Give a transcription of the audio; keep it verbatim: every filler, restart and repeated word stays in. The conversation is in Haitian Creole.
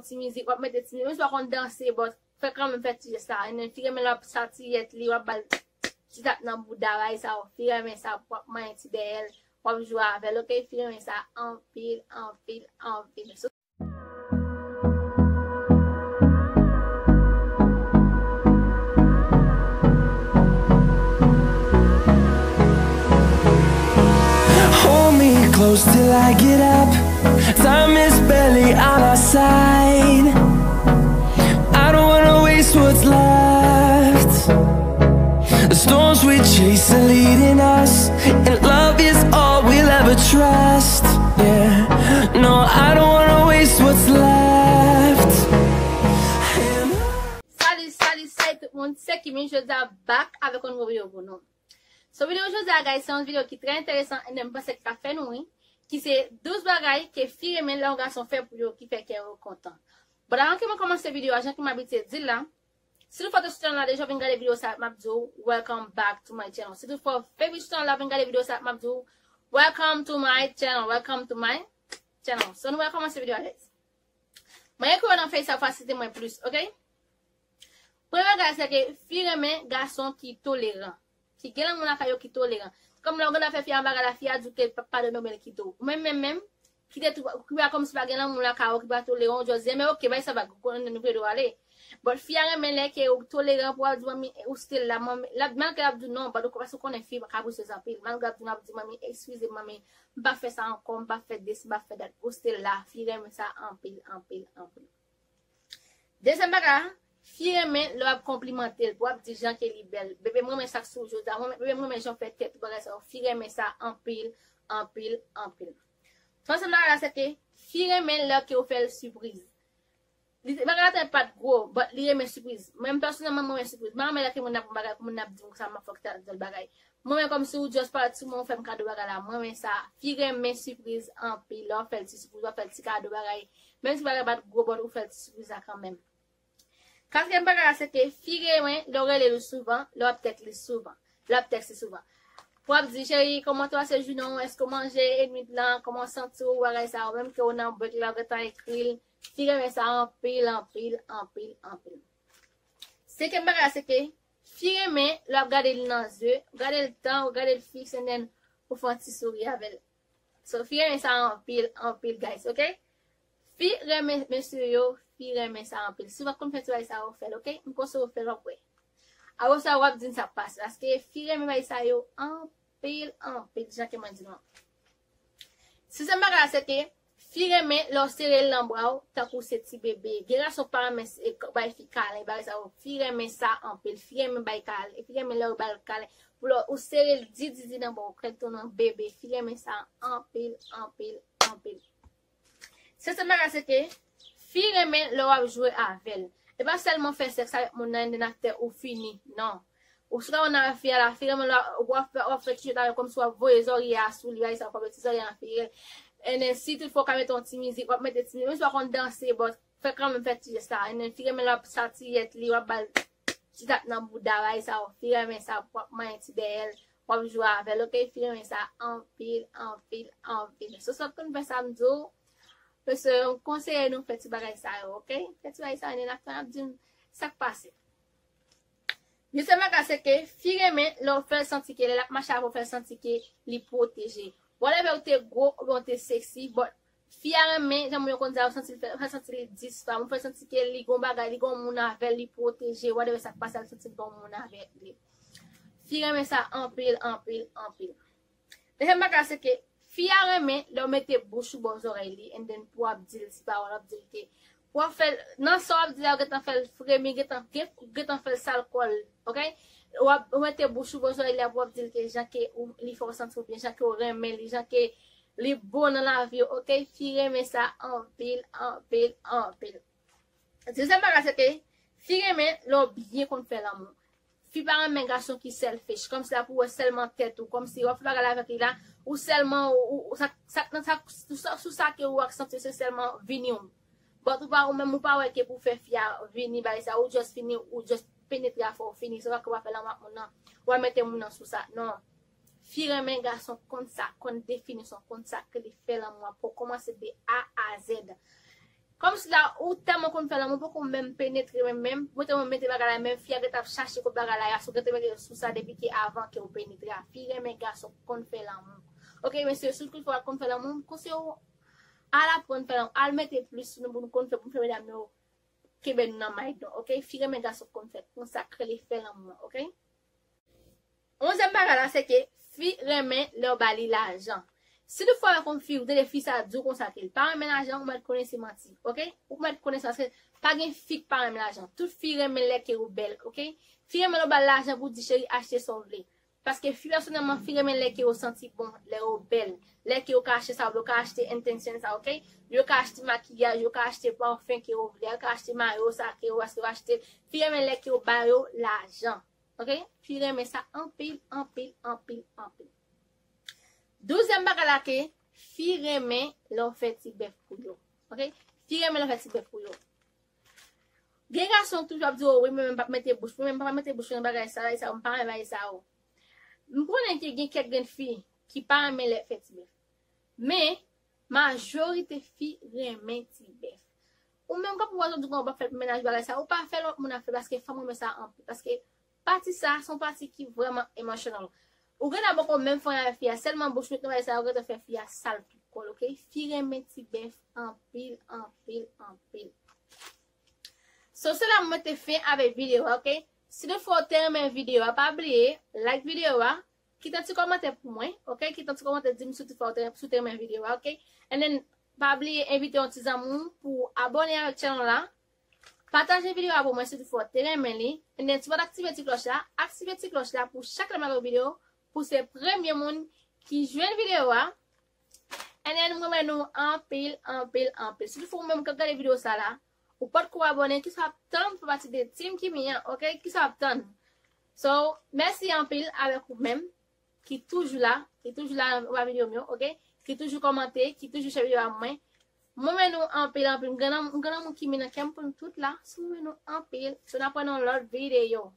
ti mizik, w ap mete ti mizik, menm si w pa konn danse, but fè kanmenm fè ti jès la. And then fi renmen lè w ap satiyèt li, w ap ba l ti tap nan bouda, bagay sa yo, fi renmen sa, w ap manyen ti dèyè l, w ap jwe avè l, ok? Fi renmen sa anpil, anpil, anpil. So, Hold me close till I get up. Time is barely on our side. I don't wanna waste what's left. The storms we chase are leading us, and love is all we'll ever trust. Yeah, no, I don't wanna waste what's left. Salut, salut, salut tout moun, se Kimi, jodi a back avèk yon nouvo videyo pou nou. So videyo jodi a, guys, se yon videyo ki trè enteresan e m panse ki ka fè nou ri, ki se douz bagay ke fi renmen lè yon gason fè pou yo ki fè kè yo kontan. But avan ke mwen kòmanse videyo a, jan ke m abitye di l la, si toutfwa w te sou channel la deja, w vin gade videyo sa, m ap di w welcome back to my channel. Si toutfwa w favorite channel la, w vin gade videyo sa, m ap di w welcome to my channel, welcome to my channel. So nou pral kòmanse videyo a, guys. Mwen ekri yo nan fèy sa pou fasilite mwen plis, ok? Premye bagay se ke fi renmen gason ki toleran, ki gen lanmou lakay yo, ki toleran. Kòm lè w gen afè fi a yon bagay la, fi a di w ke l p ap padone w, men l kite w. Ou menm menm menm, kite tou, ki pa kòmsi pa gen lanmou lakay ou, ki pa toleran, w just di, men ok, bay sa vag, ou konnen nou vle dwe ale. But fi a renmen lè ke ou toleran pou w ap di manmi, ou still la, manmi, l ap, malgre l ap di w non, but ou, paske ou konnen fi kaprisez anpil. Malgre l ap di w non, ap di manmi, eskize m, manmi, m p ap fè sa ankò, m p ap fè this, m p ap fè that. Ou still la, fi renmen sa anpil, anpil, anpil. Dezyèm bagay, fi renmen lè w ap konplimante l, pou w ap di jan ke li bèl. Bebe, m renmen sa k sou ou jodi a. Mwen, bebe, m renmen jan w fè tèt ou, bagay sa yo. Fi renmen sa anpil, anpil, anpil. Twazyèm bagay la, se ke fi renmen lè ke w fè l sipriz. Li, bagay la te pa t gwo, but li renmen sipriz. Mwen, pèsonèlman, mwen renmen sipriz. Mwen renmen lè ke moun ap yon bagay, pou moun ap di m sa, m ap fè w tèl bagay. Mwen menm, kòmsi ou just parèt sou mwen, ou fè m kado bagay la, mwen renmen sa. Fi renmen sipriz anpil, lè w fè l ti sipriz, w fè l ti kado bagay. Menm si bagay pa t gwo, but ou fè l ti sipriz la kanmenm. Katriyèm bagay la, se ke fi renmen lè w rele l souvan, lè w ap tèks li souvan, lè w ap tèks li souvan. Pou w ap di, cheri, kòman te pase jounen w? Èske w manje e nwit lan? Kòman w santi w? Bagay sa yo, menm ke w nan break la, w gentan ekri l. Fi renmen sa anpil, anpil, anpil, anpil. Senkyèm bagay la, se ke fi renmen lè w ap gade l nan zye, gade l tan, ou gade l fiks, and then ou fè yon ti souri avè l. So, fi renmen sa anpil, anpil, guys, ok? Fi renmen mesye yo, fi renmen sa anpil. Si w pa konn fè ti bagay sa yo, fè l, ok? M konseye w fè l, w ap wè. Apre sa, w ap di m sa k pase. Paske fi renmen bagay sa yo anpil, anpil, jan ke mwen di nou an. Sizyèm bagay la, se ke fi renmen lè w sere l nan bra w tankou se ti bebe. Gen gason pa renmen se, bay fi kalen, bagay sa yo. Fi renmen sa anpil. Fi renmen bay kalen. Fi renmen lè w ba l kalen. Pou lè w sere l di, di, di nan bra w, krèk tou nan bebe. Fi renmen sa anpil, anpil, anpil. Setyèm bagay se ke fi renmen lè w ap jwe avè l. E pa sèlman fè sèks avèk moun nan, and then after ou fini. Non. Ou sou ka wè nan fi a la, fi renmen lè w ap, w ap fè, w ap fè ti jwèt avè l, kòmsi w ap voye zòrye a sou li, bagay sa, w ap fè ti zòrye a nan figi l. And then, si toutfwa w ka mete yon ti mizik, w ap mete ti mizik. Menm si w pa konn danse, but fè kanmenm fè ti jès la. And then, fi renmen lè w ap satiyèt li, w ap ba l ti tap nan bouda, bagay sa yo, fi renmen sa, w ap manyen ti dèyè l, w ap jwe avè l, ok? Fi renmen sa anpil, anpil, anpil. So, si w ap konn fè sa, m di w, mesye, m konseye nou fè ti bagay sa yo, ok? Fè ti bagay sa yo, n ap tann ap di m sa k pase. Dezyèm bagay, se ke fi renmen lè w fè l santi ke lè l ap mache avè w, fè l santi ke li pwoteje. Whatever ou te gwo oubyen ou te sexy, but fi a renmen jan moun yo konn di a, ou santi l fè, fè l santi li dispa, ou fè l santi ke li gon bagay, li gon moun avè l, li pwoteje, whatever sa k pase a, l santi l gon moun avè li. Fi renmen sa anpil, anpil, anpil. Dezyèm bagay, se ke fi a renmen lè w mete bouch ou bò zòrèy li, and then pou w ap di l ti pawòl, w ap di l ke pou w ap fè l, nan sa w ap di la, w gentan fè l fremi, gentan, gen, gentan fè l sal kò l, ok? W ap, ou mete bouch ou bò zòrèy li a pou w ap di l ke jan ke ou, li fè w santi w byen, jan ke w renmen li, jan ke li bon nan lavi w, ok? Fi renmen sa anpil, anpil, anpil. Dezyèm bagay, se ke fi renmen lè w byen konn fè lanmou. Fi pa renmen gason ki selfish, kòmsi l ap wè sèlman tèt ou, kòmsi w ap fè bagay la avèk li la, ou sèlman, ou, ou, sa, sa, nan sa, sou sa, sou sa ke ou ak santi se sèlman vini w. But ou pa, ou menm, ou pa wè ke pou fè fi a vini, bagay sa, ou just fini, ou just penetre afè w fini, se pa ke w ap fè lanmou ak moun nan, w ap mete moun nan sou sa, non. Fi renmen gason konn sa, konn definisyon, konn sa ke li fè lanmou a, pou kòmanse de A a Z. Kòmsi la, ou tèlman konn fè lanmou, ou poko menm penetre menm, menm. Mwen te mwen mete bagay la, menm fi a gentan ap chache kot bagay la ye, a, si w gentan mete sou sa depi ke avan ke w penetre a. Fi renmen gason k konn fè lanmou. Ok, mesye, si w konn fè, konn fè lanmou, m konseye w, al aprann fè lanmou, al mete plis sou nou pou nou konn fè, pou nou fè medam yo kenbe nou nan may nou, ok? Fi renmen gason k konn fè konsa, k rele fè lanmou an, ok? Onzyèm bagay la, se ke fi renmen lè w ba li lajan. Si toutfwa w wè konn fi, ou tande fi sa di w konsa ke l pa renmen lajan, ou mèt konnen se manti, ok? Ou mèt konnen sa, paske pa gen fi k pa renmen lajan. Tout fi renmen lè ke ou bèl, ok? Fi renmen lè w ba l lajan pou di, cheri, achte sa w vle. Paske fi pèsonèlman, fi renmen lè ke yo santi bon, lè yo bèl, lè ke yo ka achte sa yo vle, yo ka achte intention sa, ok? Yo ka achte makiyaj, yo ka achte pafen ke yo vle, yo ka achte mayo sa ke yo, paske yo achte. Fi renmen lè ke yo ba yo lajan, ok? Fi renmen sa anpil, anpil, anpil, anpil. Douzyèm bagay la ke fi renmen lè w fè ti bèf pou yo, ok? Fi renmen lè w fè ti bèf pou yo. Gen gason k toujou ap di, "O wi, mwen menm m p ap mete bouch, mwen menm m p ap mete bouch nan bagay sa, bagay sa, m pa renmen bagay sa, o." M konnen ke gen kèk grenn fi ki pa renmen lè fè ti bèf. Men, majorite fi renmen ti bèf. Ou menm k ap wè jodi w pa fè l pou mennaj bagay sa, ou pa fè lòt moun ap fè, paske fanm renmen sa anpil, paske pati sa, se yon pati ki vrèman emotional. Ou gen dwa poko menm fanm avèk fi a, sèlman bouch met nan bagay sa, ou gentan fè fi a sal tout kò l, ok? Fi renmen ti bèf anpil, anpil, anpil. So, se la mwen te fen avèk videyo a, ok? Si toutfwa w te renmen videyo a, pa bliye like videyo a, kite yon ti kòmantè pou mwen, ok? Kite yon ti kòmantè, di m si toutfwa w te, si w te renmen videyo a, ok? And then, pa bliye envite yon ti zanmi w pou abòne avèk channel la. Pataje videyo a pou mwen si toutfwa w te renmen li. And then, si w pa t aktive ti klòch la, aktive ti klòch la pou chak lè m lage yon videyo, pou se premye moun ki jwenn videyo a. And then, mwen renmen nou anpil, anpil, anpil. Si toutfwa ou menm k ap gade videyo sa la, ou potko abòne, kisa w ap tann pou pati de Team Kimi an, ok? Kisa w ap tann? So, mèsi anpil avèk ou menm ki toujou la, ki toujou la anba videyo m yo, ok? Ki toujou kòmante, ki toujou share videyo a mwen. Mwen renmen nou anpil, anpil. M gen lanmou, m gen lanmou Kimi nan kè m pou nou tout la. So, mwen renmen nou anpil. So, n ap wè nan lòt videyo.